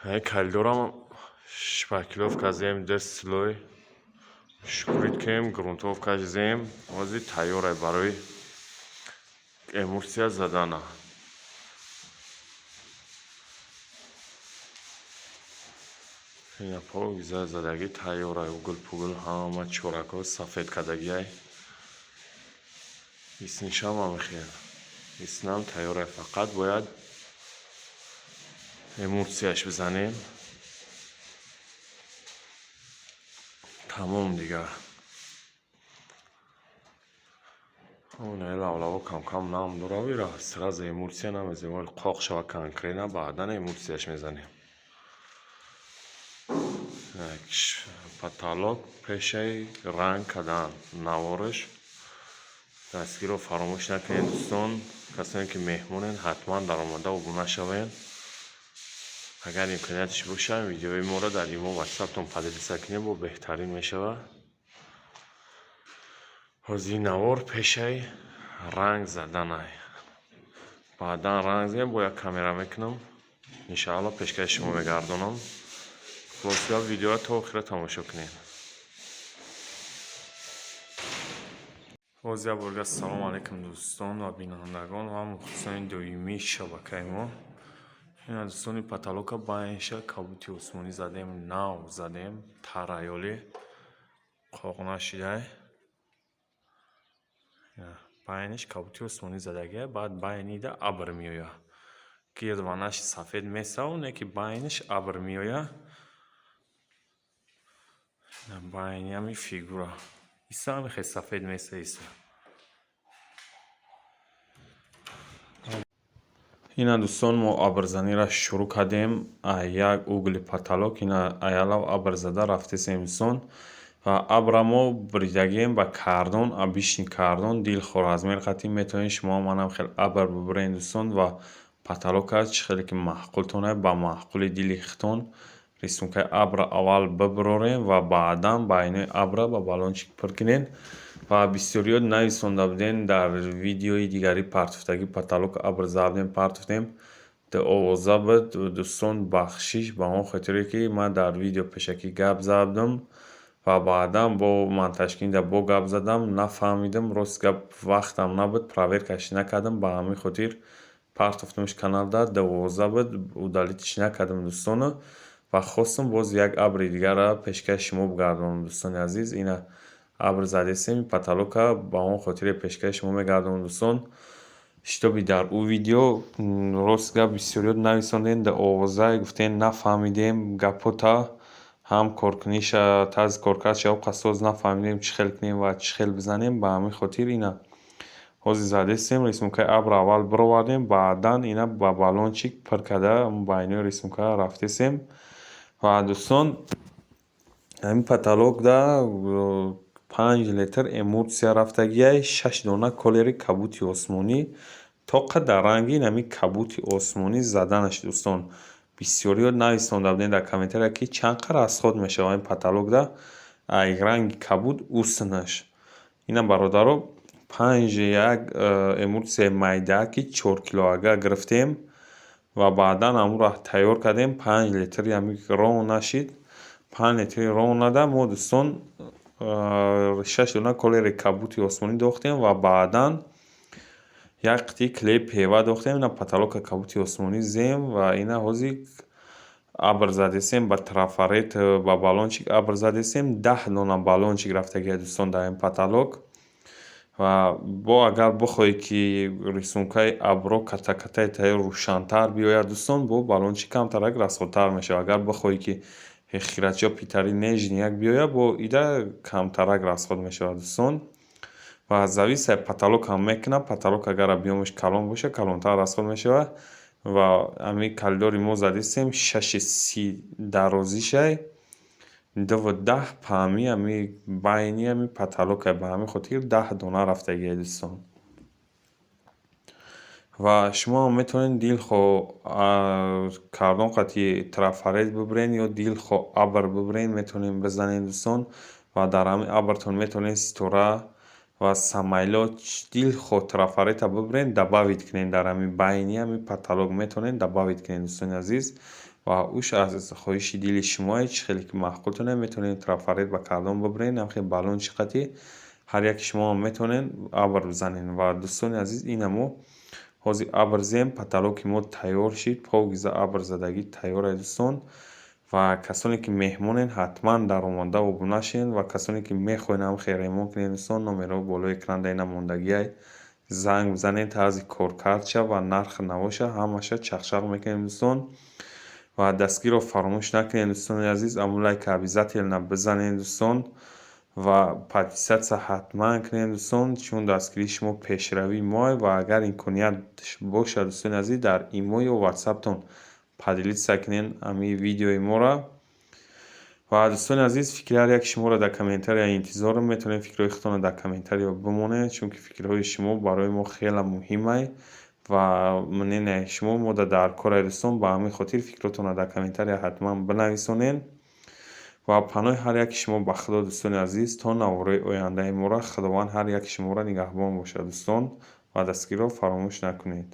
Коридорам шпаклёвка зем, ду слой шприт кем, грунтовка зем. Ҳозир тайёрай барои эмулсия задана. Ина покиза задагӣ тайёрай, угул-пугул ҳама чоракҳо сафед кардагиай. Иснишам ҳамихел. Иснам тайёрай, фақат бояд эмулсияш бизанем. Тамом дигар. Лавлаво кам-кам нам дора, ира сразу эмулсия намезанем, вале қоқ шава конкретно, баъдан эмулсияш мезанем. Потолок пешаи ранг кардан навораш. Дастгирро фаромӯш накунед, дӯстон. Касоне ки меҳмонед, ҳатман даромада обуна шавед. Агар имконияташ бошад, видеои моро дар имо, ватсаптон поделиться кунед, бо беҳтарин мешавад. Ҳозир навор пешаи ранг заданай. Баъдан ранг зем, бо як камера мекунам. Иншаалло пешкаши шумо мегардонам. Хулоса, видеоро то охира тамошо кунед. Боз як борга ассалому алайкум, дӯстон ва бинандагон ва мухлисони доимии шабакаи мо. Ина, дӯстони, потолока байнша кабути осмонӣ задем, нав задем, тараёлӣ қоқ нашидай. Байниш кабути осмонӣ задагия, баъд байнида абр меояд. Гирдванаш сафед месав, не ки байниш абр меояд. Байни ҳами фигура. Иса ҳами хел сафед меса иса. Ина, дӯстон, мо абрзаниро шурӯъ кардем. Як угли потолок ина аялав абр зада рафтесем, дӯстон. Ва абра мо бридагием ба кардон, обычный кардон, дилхоҳ размер қатӣ метавонед шумо манам хел абр бибиред, дӯстон, ва потолока чӣ хеле ки маъқултон ба маъқули дили худтон рисункаи абра аввал бибирорем ва баъдан байнои абра ба баллончик пур кунед. Ва бисёриҳо нависонда будем, дар видеои дигари партофтагӣ потолок абр зада будем, партофтем, овоза буд. Дӯстон, бахшиш ба он хотире ки ман дар видео пешакӣ гап зада будам ва баъдан бо монтажкунӣ бо гап задам, нафаҳмидам, рост гап, вақтам набуд, проверкаш накардам, ба ҳамин хотир партофтамш каналда, 12 буд, удалитьш накардам, дӯстон. Ва хостам боз як абри дигарро пешкаши шумо бигардонам, дӯстони азиз. Ина абр задесем потолока, ба он хотире пешкаши шумо мегардонам, дӯстон, шитоби дар ӯ видео, рост гап, бисёриҳо нависондем, овоза гуфтем, нафаҳмидем гапота, ҳам коркуниша, тарзи коркардша соз нафаҳмидем, чӣ хел кунем ва чӣ хел бизанем. Ба ҳамин хотир ина ҳозир задестем, рисункаи абрро аввал бировардем, баъдан ина ба баллончик пур карда байнои рисунка рафтесем. Ва, дӯстон, ҳамин потолокда 5 литр эмулсия рафтагиай, шаш дона колери кабути осмонӣ, тоқа дар ранги ҳамин кабути осмонӣ заданаш. Дӯстон, бисёриҳо нависонда будем дар комментария, ки чанд қадр расход мешавад ин потолокда ай ранги кабуд уснаш. Ина, бародаро, панҷ як эмулсияи майда, ки 4 килоага гирифтем ва баъдан ҳамонро тайёр кардем, 5 литри ҳамин рон нашид. 5 литри ронада мо, дӯстон, шаш дона колери кабути осмонӣ дохтем ва баъдан як қитъи клей ПВА дохтем. Ина потолока кабути осмонӣ зем ва ина ҳозир абр задесем, ба трафарет, ба баллончик абр задесем. 10 дона баллончик рафтагия, дӯстон, дар ин потолок. Ва бо агар бихоҳед, ки рисункаи абро ката-катаи тайёр рӯшантар биёяд, дӯстон, бо баллончик камтарак расходтар мешавад. Агар бихоҳед, ки хирачо питари нежный як биёяд, бо ида камтарак расход мешавад, дӯстон. Ва зависит потолок ҳам мекунад. Потолок агар объёмаш калон бошад, калонтар расход мешавад. Ва ҳамин коридори мо задистем, 6,30 дарозишай, 2,10 паҳмии ҳами байни ҳами потолокай, ба ҳамин хотир 10 дона рафтагиай, дӯстон. Ва шумо ҳам метавонед дилхоҳ кардон қати трафарет бибиред ё дилхоҳ абр бибиред, метавонед бизанед, дӯстон. Ва дар ҳамин абртон метавонед ситора ва самолёт, дилхоҳ трафарета бибиред, добавить кунед, дар ҳамин байни ҳамин потолок метавонед добавить кунед, дӯстони азиз. Ва уш аз хоҳиши дили шумое, чӣ хеле ки маъқултоне, метавонед трафарет ба кардон бибирен, ҳамхел баллончи қатӣ ҳар яки шумоам метавонед абр бизанед. Ва, дӯстони азиз, ина мо ҳозир абр зем, потолоки мо тайёр шид, покиза абр задагӣ тайёр, дӯстон. Ва касоне ки меҳмонен, ҳатман даромада обуна шавед. Ва касоне ки мехоҳед ҳамхел ремонт кунед, дӯстон, номерҳо болои экран дар ина мондагиай, занг бизанед, тарзи коркардша ва нарху навоша ҳамаша чақчақ мекунем, дӯстон. Ва дастгирро фаромӯш накунед, дӯстони азиз, амн лайка обязательно бизанед, дӯстон, ва подписаться ҳатман кунед, дӯстон, чун дастгирии шумо пешравии моа. Ва агар имконият бошад, дӯстони азиз, дар имо ё ватсаптон поделиться кунед ҳамин видеои моро. Ва, дӯстони азиз, фикри ҳар яки шуморо дар комментария интизорам. Метавонед фикрҳои худтонро дар комментария бимонед, чунки фикрҳои шумо барои мо хеле муҳимай ва мненияи шумо мода дар корай, дӯстон. Ба ҳамин хотир фикротонро дар комментария ҳатман бинависонед. Ва паноҳи ҳар яки шумо ба Худо, дӯстони азиз, то наворҳои ояндаи моро. Худованд ҳар яки шуморо нигаҳбон бошад, дӯстон, ва дастгириро фаромӯш накунед.